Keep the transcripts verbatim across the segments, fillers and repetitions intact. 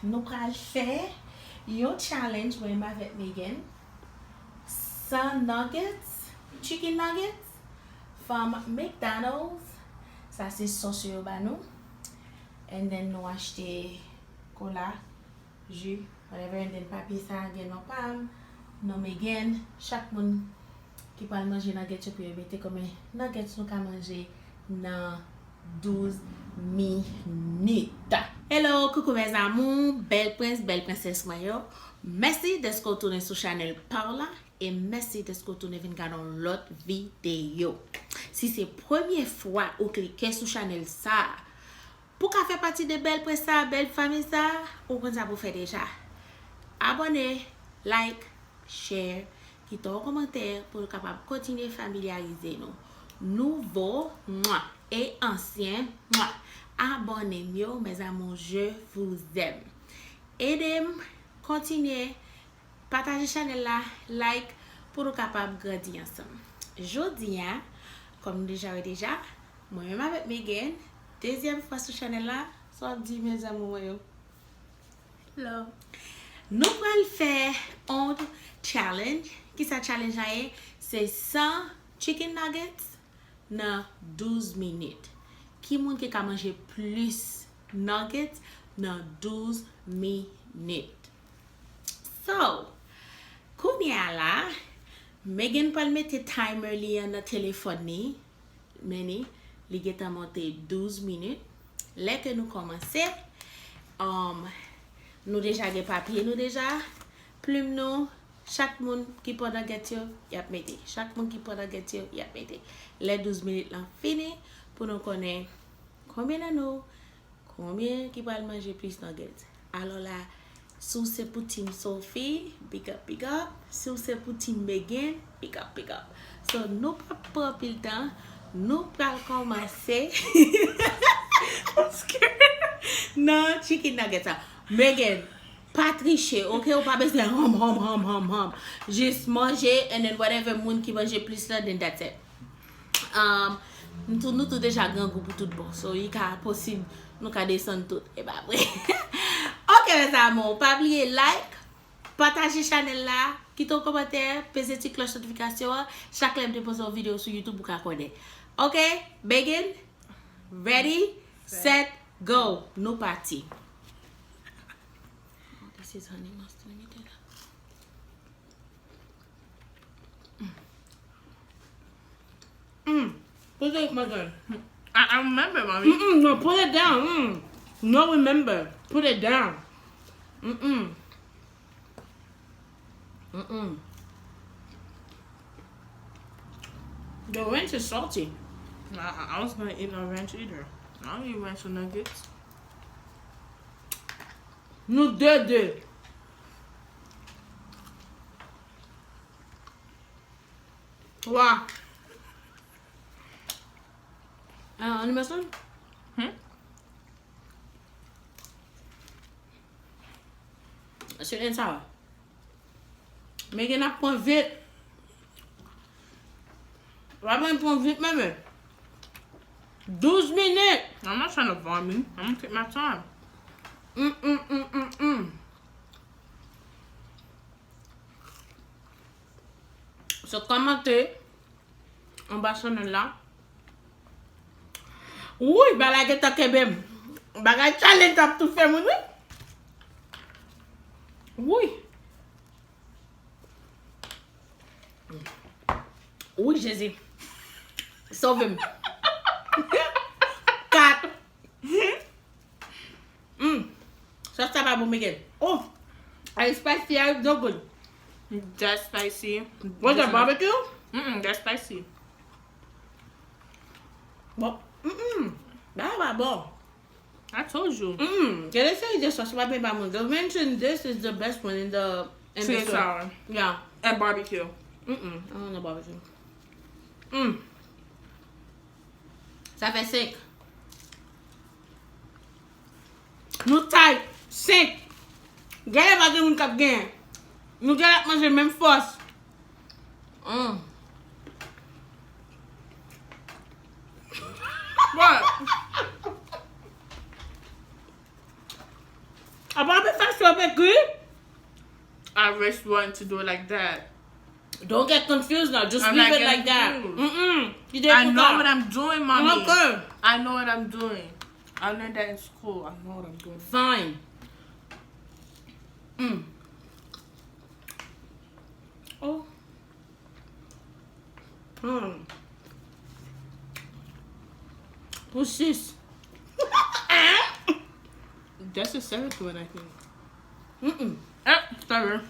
Nou pral fè yon challenge mwen menm avèk Megan. San nuggets, chicken nuggets from McDonald's. Sa se sòs yo ba nou. And then nou achte kola, ji, whatever. And then papye sa gen non pa m, non Megan. Chak moun ki pral manje nuggets yo pou yo mete konbyen nuggets nou ka manje nan douz minit. Hello, coucou mes amours, bèl prens, bèl prensès mwen yo. Mèsi dèske w tounen sou chanèl pa w la e mèsi dèske w tounen vin gade yon lòt videyo. Si se premye fwa ou klike sou chanèl sa a, pou ka fè pati de bèl prens sa, bèl fanmi sa, ou konn sa pou fè deja. Abòne, like, share, kite yon kòmantè pou nou kapab kontinye familyarize nou. Nouvo, mwa, e ansyen, mwa, abòne m yo, mes amours, je vous aime. Ede m kontinye pataje chanèl la, like, pou nou kapab grandi ansanm. Jodi a, kòm nou deja wè deja, mwen menm avèk Megan, dezyèm fwa sou chanèl la, sa w ap di mes amours mwen yo? Hello. Nou pral fè yon challenge. Kisa challenge la ye? Se san chicken nuggets nan douz minit. Ki moun ki ka manje plis nuggets nan douz minit? So, kounye a la, Megan pral mete timer li an nan telefòn li. Men ni, li gentan monte douz minit. Lè ke nou kòmanse, um, nou deja gen papye nou deja, plim nou, chak moun ki pran nuggets yo, y ap mete. Chak moun ki pran nuggets yo, y ap mete. Lè douz minit lan fini, pou nou konnen konbyen nan nou, konbyen ki pral manje plis nuggets. Alò la, si w se pou team Sophie, big up, big up. Si w se pou team Megan, big up, big up. So, nou p ap pran anpil tan, nou pral kòmanse nan chicken nuggets sa. Megan, pa triche, ok? Ou pa bezwen ham, ham, ham, ham, ham. Jis manje, and then whatever moun ki manje plis la, then that's it. Um, nou tou, nou tou deja grangou pou tout bon. So, li ka posib, nou ka desann tout. E pa vre. Ok, mes amours, pa bliye like, pataje chanèl la, kite yon kòmantè, peze ti klòch notifikasyon an. Chak lè m te poze yon videyo sou YouTube, ou ka konnen. Ok? Begin? Ready? Set? Go! Nou pati. This is honey mustard. Let me do that. Mm. Put it, my girl. I, I remember, mommy. Mm-mm, no, put it down. Mm. No, remember. Put it down. Mm-mm. Mm-mm. The ranch is salty. I, I was gonna eat no ranch either. I don't eat ranch with nuggets. Nou de de. Twa. Ah, animasyon? Hmm? Sweet and sour. Megan ap pran vit. W ap pran vit, meme. Douz minit. I'm not trying to vomit. I'm gonna take my time. Mm, mm, mm, mm, mm. So, kòmante anba chanèl la. Wouy, bagay gentan kenbe m. Bagay challenge ap toufe moun, wi. Wouy. Wouy, Jezi. Sove m. Kat. Mm. Sòs sa pa bon, Megan. Oh. Ay, spicy, ay, no good. That spicy. What's that, barbecue? Mm-mm, that spicy. Bon. Mm-mm. That pa bon. I told you. Mm-mm. Gade seri de sòs, pa byen pa moun. The ranch in this is the best one in the, in the store. Sweet and sour. Yeah. And barbecue. Mm-mm. I don't know barbecue. Mm. Sa fè senk. Nou tight. Senk. Genlè pa gen moun k ap genyen. Nou genlè ap manje menm fòs. Mm. What? A pa first one to do it like that. Don't get confused now. Just I'm leave not it like getting that. confused. Mm-mm. You did I good know job. What I'm doing, mommy. Okay. I know what I'm doing. I learned that in school. I know what I'm doing. Fine. Mm. Oh. Hmm. Pou sis. That's the seventh one, I think. Mm-mm. Ah, sorry.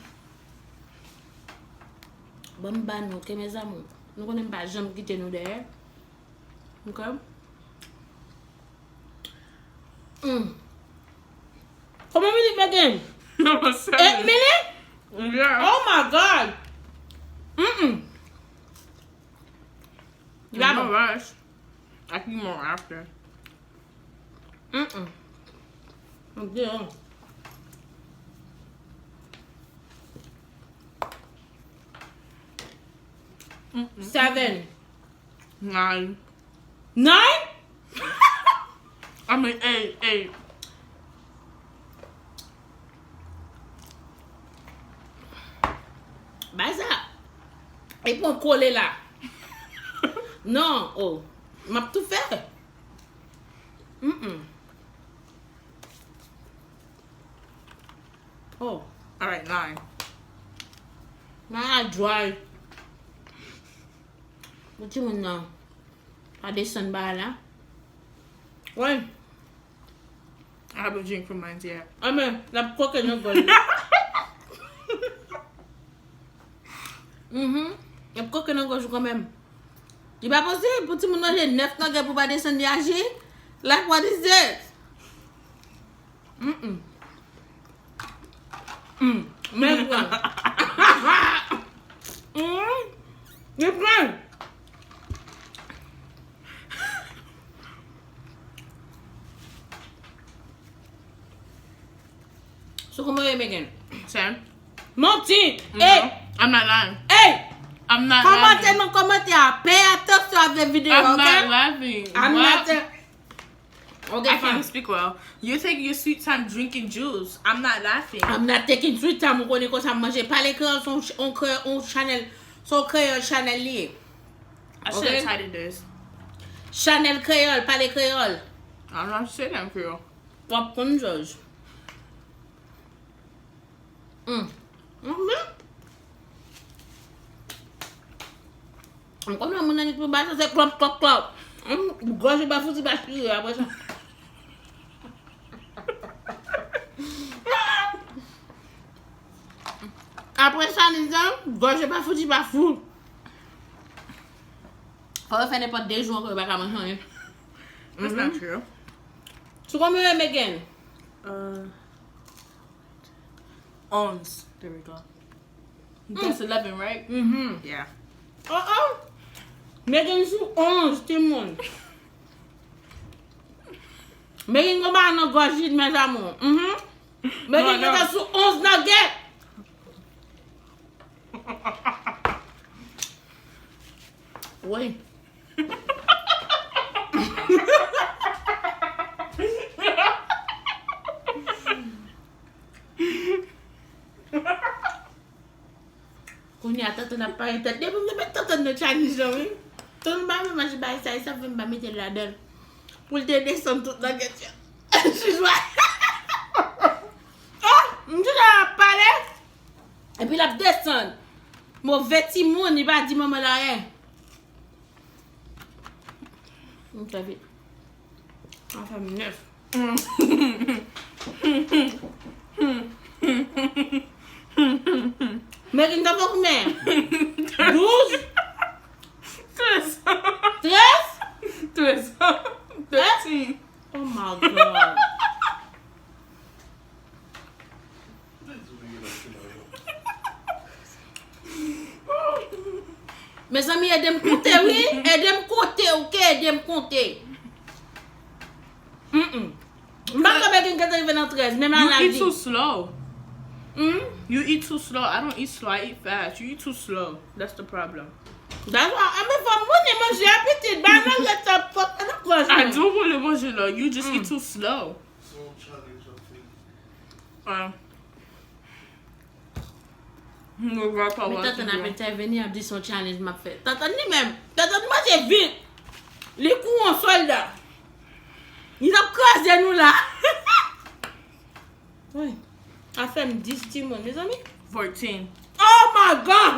Bon, m ba nou, ok, mes amours. Nou konnen m pa janm kite nou dèyè. Ok? Mm. Kòman minit, Megan? Number Eight seven. Minutes? Yeah. Oh my God! Mm-mm. No rush. I can eat more after. Mm-mm. Ok. Mm-mm. Seven. Nine. Nine? I mean, eight, eight. Bay sa. E pran kole la. Non, oh. M ap tou fè. Mm-mm. Oh. All right, nine. Nine a dry. Pou timoun nan pa desann ba la. Wi. I haven't drank from mine yet. Amen. L ap koke nan gòj. Mhm. L ap koke nan gòj ou kanmenm. Li pa posib pou timoun manje nèf nugget pou pa desann li aji. Like, what is this? Mm-mm. Mm. Men pran. Mm. Men pran. So kòman yo, Megan? Ten. Manti! No, Ey! I'm not lying. Ey! I'm not Kòmante lying. Nan kòmantè a. Pay attention avèk videyo, I'm ok? Not laughing. I'm What? Not. Ok, I fine. Can't speak well. You take your sweet time drinking juice. I'm not laughing. I'm not taking sweet time. Ou konnen konsa m manje. Pale kreyòl, se yon ch- yon kreyòl, yon chanèl, se yon kreyòl chanèl li ye. I should Okay. Have titled this. Chanèl kreyòl, pale kreyòl. I don't know how to say that in Creole. W ap konn jòj. Mm. Mm, men. M konn wè moun nan nèt pou ba sa se klòp, klòp, klòp. Mm, gòj ou pa fouti pa chire apre sa. Apre sa, li di, gòj ou pa fouti pa fou. Fò yo fè nenpòt de jou ankò, yo pa ka manje anyen. That's not true. Sou konbyen yo, Megan? Uh, Onze. There we go. That's eleven, right? Mhm. Yeah. Oh, oh. Megan sou onz, timoun. Megan gen ba nan gòj li, mes amours. Mhm. Megan Non, non. Gentan sou onz nugget. Wi. Kounye a, Tantann ap pale tèt. Depi m te met Tantann nan Chinese lan, wi. Tantann pa vle manje bagay sa, e sa fè m pa mete l ladan l. Pou l te desann tout nugget yo. Jijwa. Oh, m di la ap pale. Epi l ap desann. Move timoun, li pa di manman l anyen. M fè vit. An fè m nèf. Megan ta fè konbyen? Douz? Trez. Trez? Trez. Thirteen. Oh my God. Mezanmi, ede m konte, wi. Ede m konte, ok? Ede m konte. Mm-mm. M pa kwè Megan gentan rive nan trez, men You eat maladi. Too slow. Hmm? You eat too slow. I don't eat slow. I eat fast. You eat too slow. That's the problem. That's why, anben, fò m konnen manje a pitit, ba nan ret sa fòk nan gòj I mwen. Do want to manje la. You just eat too slow. Se yon challenge w ap fè. Um, Nou va pa wè. Men tantan ap entèveni, ap di se yon challenge m ap fè. Tantan li menm, tantan manje vit. Li kou yon sòlda. Li t ap kraze nou la. Wi. Afè m dis timoun, mezanmi. Fourteen. Oh my God!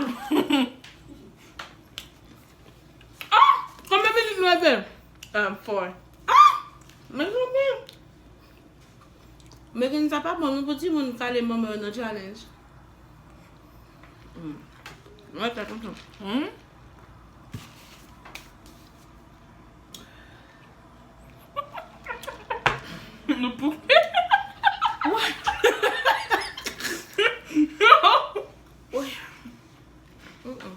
Ah! Konbyen minit nou rive? Um, four. Ah! Mezanmi. Megan, sa pa bon, nou pou timoun kale manman yo nan challenge. Hmm. Mwen, sa kontan. Hmm? Nou pou. Wi. Mm-mm.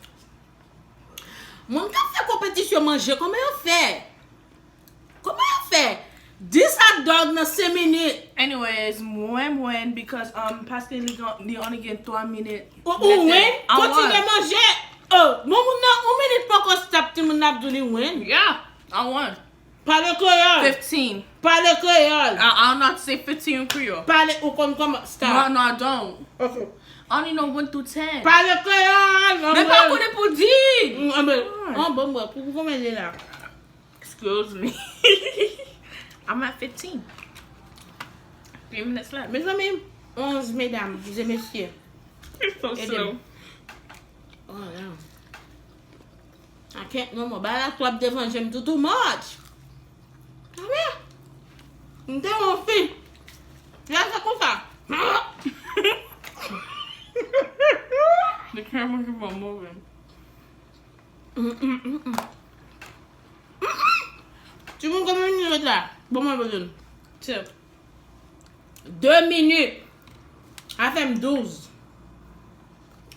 Moun k ap fè konpetisyon manje, kòman yo fè? Kòman yo fè? Dis hot dog nan senk minit. Anyways, mwen, mwen, because, um, paske li, gen- li only gen twa minit. Ou, ou win? I won. Kontinye manje. Oh, bon, moun nan, yon minit poko stop, timoun nan ap di li win. Yeah, I won. Pale kreyòl. Fifteen. Pale kreyòl. I, I don't know how to say fifteen in Creole. Pale, ou konn kòman? Stop. No, no, I don't. Ok. I only know one through ten. Pale kreyòl. Men pa konnen pou di. Mm, ah, ben, ah, bon, bon, pou, pou konbyen li la? Excuse me. I'm at fifteen. Three minutes left. Mezanmi, onz medam e mesye. It's so slow. Oh, no. I can't no more. Bagay la twòp devan je m tou, too much. Amè. M te yon fi. Lè se konsa. The camera keep on moving. Mm, mm, mm, mm. Mm, mm. Timoun, konbyen minit la? Bon, mwen bezwen. Tip. De minit. Afè m douz.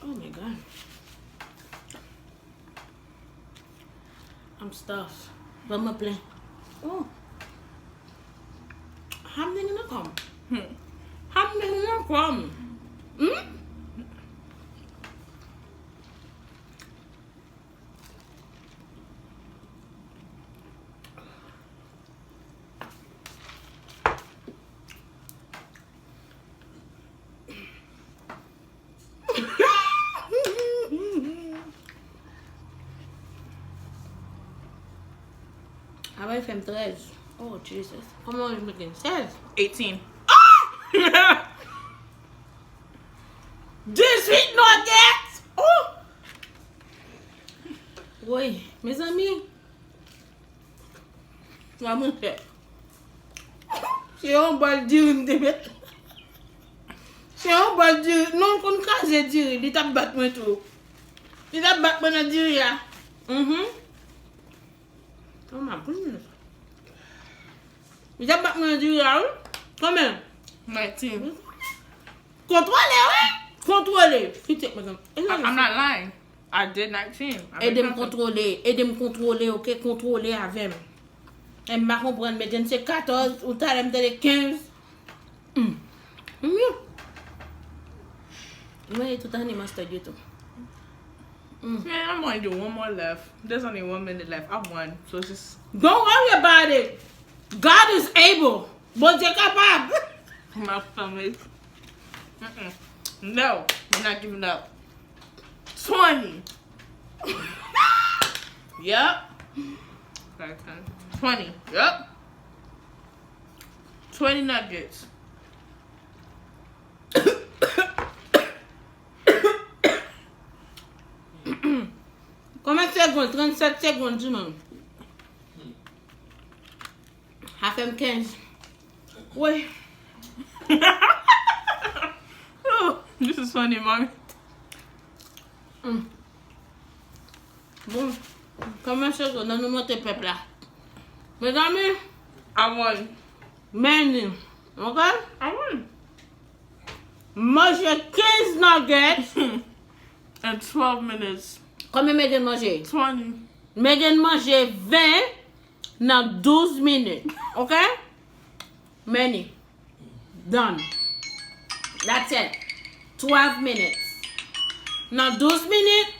Oh my God. I'm stuffed. Vant mwen plen. Oh. Ham nèg nan kòm. Hmm. Ham nèg nan kòm. Hmm? Avè fè m trèz. Oh, Jesus. Kòman w mete sèz? Eighteen. Ah! Dizuit nuggets! Oh! Woy, mezanmi. Wa monchè. Se yon bòl diri m te met. Se yon bòl diri. Non, l konn kraze diri. Li t ap bat mwen tou. Li t ap bat mwen nan diri a. Mhm. Kòman pou nou sa? Li t ap bat mwen nan diri a, wi. Konbyen? Nineteen. Kontwole, wi. Kontwole. Kite, mezanmi. I'm not lying. I did nineteen. I made nothing. Ede m kontwole, ede m kontwole, ok, kontwole avè m. E m pa konprann, men gen se katòz, ou talè m tande kenz. Mm. Mm. Mwen e tout ane mastèd yo tou. Mm. Man, I'm gonna do one more left. There's only one minute left. I won. So just don't worry about it. God is able. Bondye kapab. My stomach. Mm-mm. No, we're not giving up. Twenty. Yep. Twenty. Yep. Twenty nuggets. Konbyen segonn? Trannsèt segonn, di mwen. Afè m kenz. Woy. Oh, this is funny, mommy. Mm. Bon, kòman se nan nou monte pèp la? Mezanmi, I won. Many. Ok? I won. Manje kenz nuggets. In twelve minutes. Konbyen Megan manje? Twenty. Megan manje ven nan douz minit. Ok? Many. Done. That's it. Twelve minutes. Nan douz minit.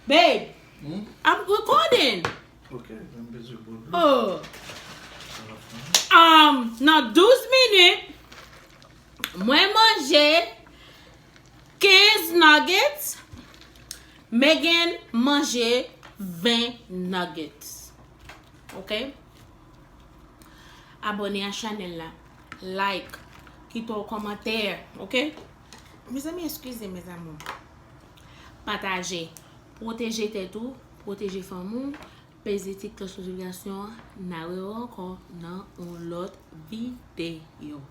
Babe, hmm? I'm recording. Ok, m bezwen bwè dlo. Oh. Sa va fini. Um, nan douz minit, mwen manje Kenz nuggets. Megan manje ven nuggets. Ok? Abòne a chanèl la. Like. Kite yon kòmantè. Ok? Mezanmi, eskize, mes amours. Pataje. Pwoteje tèt ou. Pwoteje fanmi w. Peze ti klòch notifikasyon an. N a rewè ankò nan yon lòt videyo.